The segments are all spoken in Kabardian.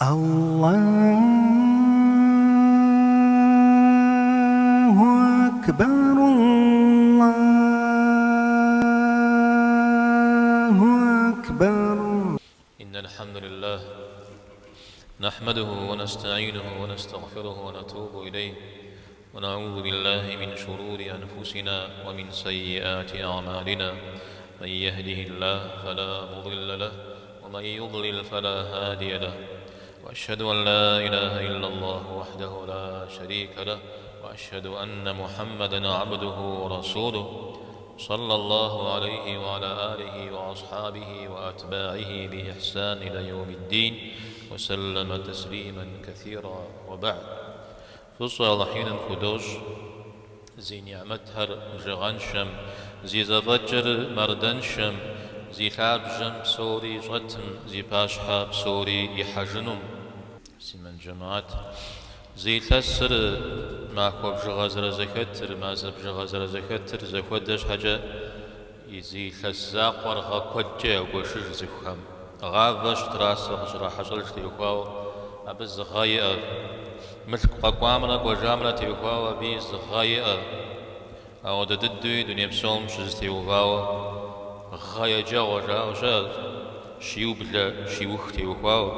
Аллаху акбар, Аллаху акбар. إن الحمد لله نحمده ونستعينه ونستغفره ونتوب إليه ونعوذ بالله من شرور أنفسنا ومن سيئات أعمالنا من يهده الله فلا مضل له ومن يضلل فلا هادي له وأشهد أن لا إله إلا الله وحده لا شريك له وأشهد أن محمدا عبده ورسوله صلى الله عليه وعلى آله وأصحابه وأتباعه بإحسان إلى يوم الدين وسلم تسليما كثيرا وبعد Фӏыщӏэ Алыхь Иным худощӏ, зи нигьмэтхэр бжыгъэншэм, зи зэфӏэкӏыр мардэншэм, зи лъабжьэм псори щӏэтым, зи пащхьэ псори ихьэжынум. Муслъымэн джэмыхьэт, зы илъэсыр махуэ бжыгъэ зэрызэхэтыр, мазэ бжыгъэ зэрызэхэтыр зэхуэдэ щхьэкӏэ, зы илъэс закъуэр гъэ куэдкӏэ ягуэшыж цӏыхухэм. Гъавэ щытрасэ къыщрахьэщӏэж теухуауэ абы зы гъэ иӏэ. Мылъку къэкӏуамрэ кӏуэжамрэ теухуауэ абыи зы гъэ иӏэ. Ауэдэ дыдэуи дуней псом щызэтеувауэ гъэ еджэгъуэ жаӏэу щыӏэщ, щиублэ, щиух теухуауэ.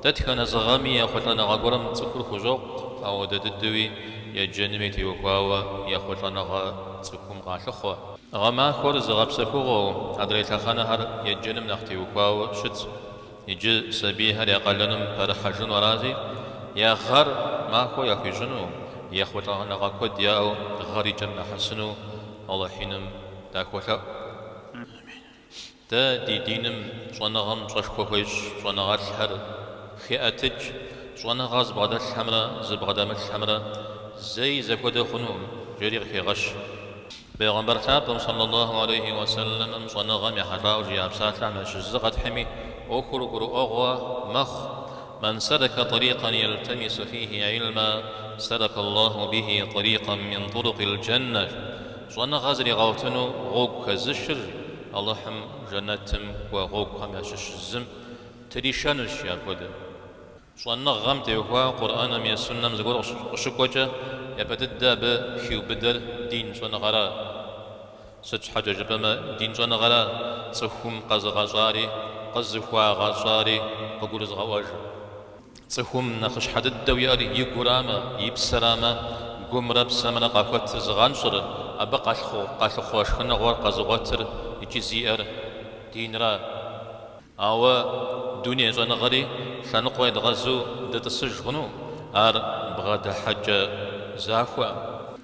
Дэтхэнэ зы гъэми ехъулӏэныгъэ гуэрым цӏыхур хущӏокъу, ауэдэ дыдэуи еджэнми теухуауэ ехъулӏэныгъэ цӏыхум къалъыхъуэ. Гъэмахуэр зыгъэпсэхугъуэу, адрей лъэхъэнэхэр еджэным нэхъ теухуауэ щытщ. Иджы сабийхэр я къалэным пэрыхьэжыну арати, я гъэр махуэ яхуищӏыну, ехъулӏэныгъэ куэд яӏэу гъэр и кӏэм нахьэсыну Алыхь Иным дахуолъэӏу. Дэ ди диным щӏэныгъэм пщӏэшхуэ хуещӏ, щӏэныгъэлӏхэр хеӏэтыкӏ, щӏэныгъэ зыбгъэдэлъхэмрэ зыбгъэдэмылъхэмрэ зэи зэхуэдэ хъунукъым, жери къыхегъэщ. Бегъымбар лъапӏэм, сэллаллаху алейхи уэ сэллэмым, щӏэныгъэм ехьэлӏауэ жиӏа псалъэхэм ящыщ зы къэтхьми, ӏуэхур гурыӏуэгъуэ мэхъу, Мэн сэлэкэ тӏэрикъэн елтэмису фихи гӏилма, сэлэкэ Аллаху бихи тӏэрикъэн мин тӏурукъил джэннэ. Щӏэныгъэ зригъэгъуэтыну гъуэгу хэзышыр Алыхьым жэнэтым кӏуэ гъуэгухэм ящыщ зым тришэнущ апхуэдэ. Щӏэныгъэм теухуауэ Къурӏэным е Суннэм зыгуэр къыщыкӏуэкӏэ, япэ дыдэ абы хиубыдэр дин щӏэныгъэра. Сыт щхьэкӏэ жыпӏэмэ, дин щӏэныгъэра цӏыхум къэзыгъэщӏари, къызыхуагъэщӏари къыгурызыгъэӏуэжыр. Цӏыхум нэхъыщхьэ дыдэу иӏэр и гурамэ, и псэрамэ, гумрэ псэмрэ къахуэтыр зыгъэнщӏыр, абы къалъыхъуэ шхыныгъуэр къэзыгъуэтыр икӏи зиӏэр динра. Ауэ дуней щӏэныгъэри лъэныкъуэ едгъэзу дытӏысыж хъуну, ар бгъэдыхьэкӏэ захуэӏым.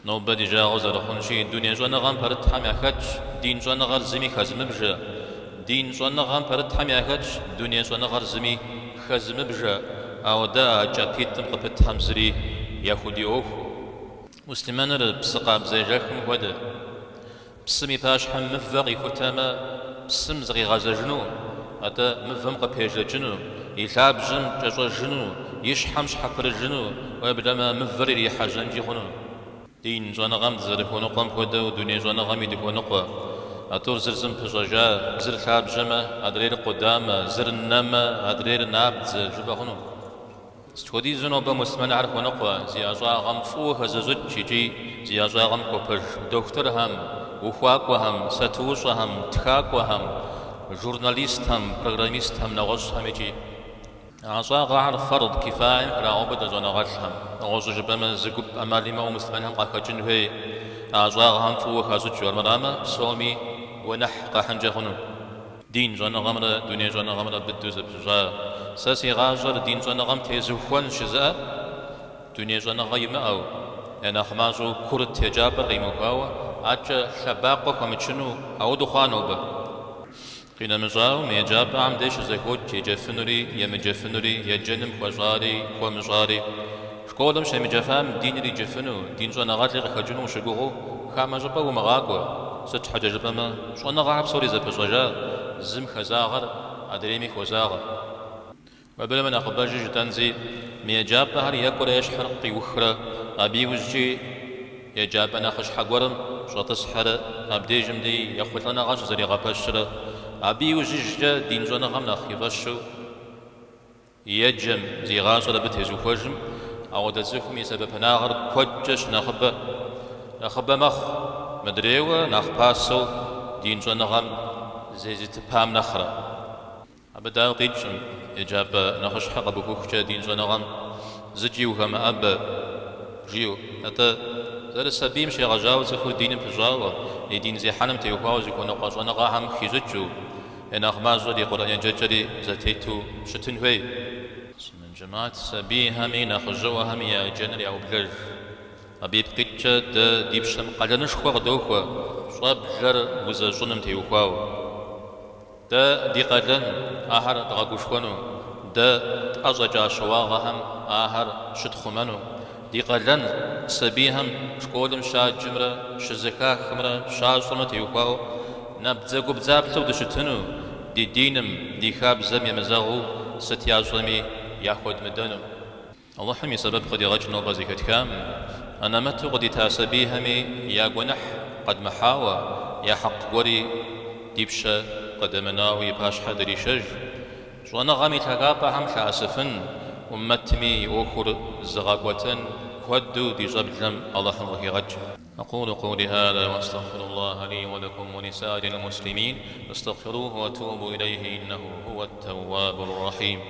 Нобэ ди жагъуэ зэрыхъунщи, дуней щӏэныгъэм пэрытхэм яхэтщ дин щӏэныгъэр зыми хэзымыбжэ, дин щӏэныгъэм пэрытхэм яхэтщ дуней щӏэныгъэр зыми хэзымыбжэ, ауэ дэ а кӏапитӏым къыпытхэм зыри яхудиӏуэхукъым. Муслъымэныр псы къабзэ ежэхым хуэдэ. Псым и пащхьэм мывэ къихутэмэ, псым зыкъигъэзэжыну, атӏэ мывэм къыпежэкӏыну, и лъабжьэм кӏэщӏэжыну, и щхьэм щхьэпрыжыну, уеблэмэ мывэр ирихьэжьэнкӏи хъуну. Дин щӏэныгъэм дызэрыхуэныкъуэм хуэдэу дуней щӏэныгъэми дыхуэныкъуэ. А тӏур зыр зым пыщӏэжа, зыр лъабжьэмэ, адрейр къудамэ, зыр нэмэ, адрейр набдзэ жыпӏэ хъуну. Сыт хуэдизу нобэ муслъымэнхэр хуэныкъуэ зи ӏэщӏагъэм фӏыуэ хэзыщӏыкӏ икӏи зи ӏэщӏагъэм хуэпэж дохутырхэм, ухуакӏуэхэм, сатуущӏэхэм, тхакӏуэхэм, журналистхэм, программистхэм, нэгъуэщӏхэм икӏи. А ӏэщӏагъэхэр фэрд кифаем храгъэубыдэ щӏэныгъэлӏхэм. Нэгъуэщӏу жыпӏэмэ, зы гуп ӏэмал имыӏэу муслъымэнхэм къахэкӏын хуей а ӏэщӏагъэхэм фӏыуэ хащӏыкӏыу, армырамэ, псоми гуэныхь къахьынкӏэ хъуну. Дин щӏэныгъэмрэ дуней щӏэныгъэмрэ быдэу зэпыщӏа. Сэ си гъащӏэр дин щӏэныгъэм тезухуэнщ жызыӏэ дуней щӏэныгъэ имыӏэу, я нэхъ мащӏэу курыт еджапӏэр къимыухауэ, адэкӏэ лъэбакъуэ хуэмычыну ауэдэу хъуа нобэ. Къинэмыщӏауэ, мы еджапӏэхэм деж щызэхокӏ еджэфынури, емыджэфынури, еджэным хуэщӏари, хуэмыщӏари. Школым щемыджэфам диныр иджыфыну, дин щӏэныгъэлӏи къыхэкӏыну ущыгугъыу хамэ щӏыпӏэ умыгъакӏуэ, сыт щхьэкӏэ жыпӏэмэ, щӏэныгъэхэр псори зэпыщӏэжа, зым хэзагъэр адрейми хозагъэ. Уеблэмэ нэхъыбэжи жытӏэнщи, мы еджапӏэхэр екӏурэ ещхьыр къиухрэ, абы иужькӏи еджапӏэ нэхъыщхьэ гуэрым щӏэтӏысхьэрэ, абдежым дей ехъулӏэныгъэ щызэригъэпэщрэ, абы иужьыжкӏэ дин щӏэныгъэм нэхъ и фӏэщу. Еджэм, зи гъащӏэр абы тезухуэжым, ауэдэ цӏыхум и сэбэпынагъыр куэдкӏэ щынэхъыбэ, нэхъыбэ мэхъу, мыдрейуэ нэхъ пасэу дин щӏэныгъэм зезытыпам нэхърэ. Абы дауэ къикӏкъым еджапӏэ нэхъыщхьэ къэбухыхукӏэ дин щӏэныгъэм зыкӏи ухэмыӏэбэ, жиӏэу. Атӏэ, зэрысабийм щегъэжьауэ цӏыхур диным пыщӏауэ, и дин зехьэным теухуауэ зыхуэныкъуэ щӏэныгъэхэм хищӏыкӏыу, я нэхъ мащӏэр и Къурӏэн еджэкӏэри зэтету щытын хуей. Муслъымэн жэмыхьэт, сабийхэми нэхъыжьыӏуэхэми я еджэныр яублэж. Абы ипкъ иткӏэ дэ ди пщэм къалэнышхуэ къыдохуэ щӏэблэр узэщӏыным теухуауэ. Дэ ди къалэн ахэр дгъэгушхуэну, дэ тӏэщӏэкӏа щыуагъэхэм ахэр щытхъумэну, ди къалэн сабийхэм школым щаджымрэ щызэхахымрэ щащӏэмрэ теухуауэ набдзэгубдзаплъэу дыщытыну, ди диным, ди хабзэм емызэгъыу сыт ящӏэми яхуэдмыдэну. Алыхьым и сэбэп къыдигъэкӏ нобэ зэхэтхам, анэмэту къыдита сабийхэми я гуэныхь къэдмыхьауэ, я хьэкъ гуэри ди пщэ къыдэмынауэ и пащхьэ дыришэж, щӏэныгъэм и лъагапӏэхэм лъэӏэсыфын, ӏуммэтми и ӏуэхур зыгъэкӏуэтэн куэду ди щӏэблэм Алыхьым къыхигъэкӏ. أقول قولي هذا وأستغفر الله لي ولكم ولسائر المسلمين فاستغفروه وتوبوا إليه إنه هو التواب الرحيم.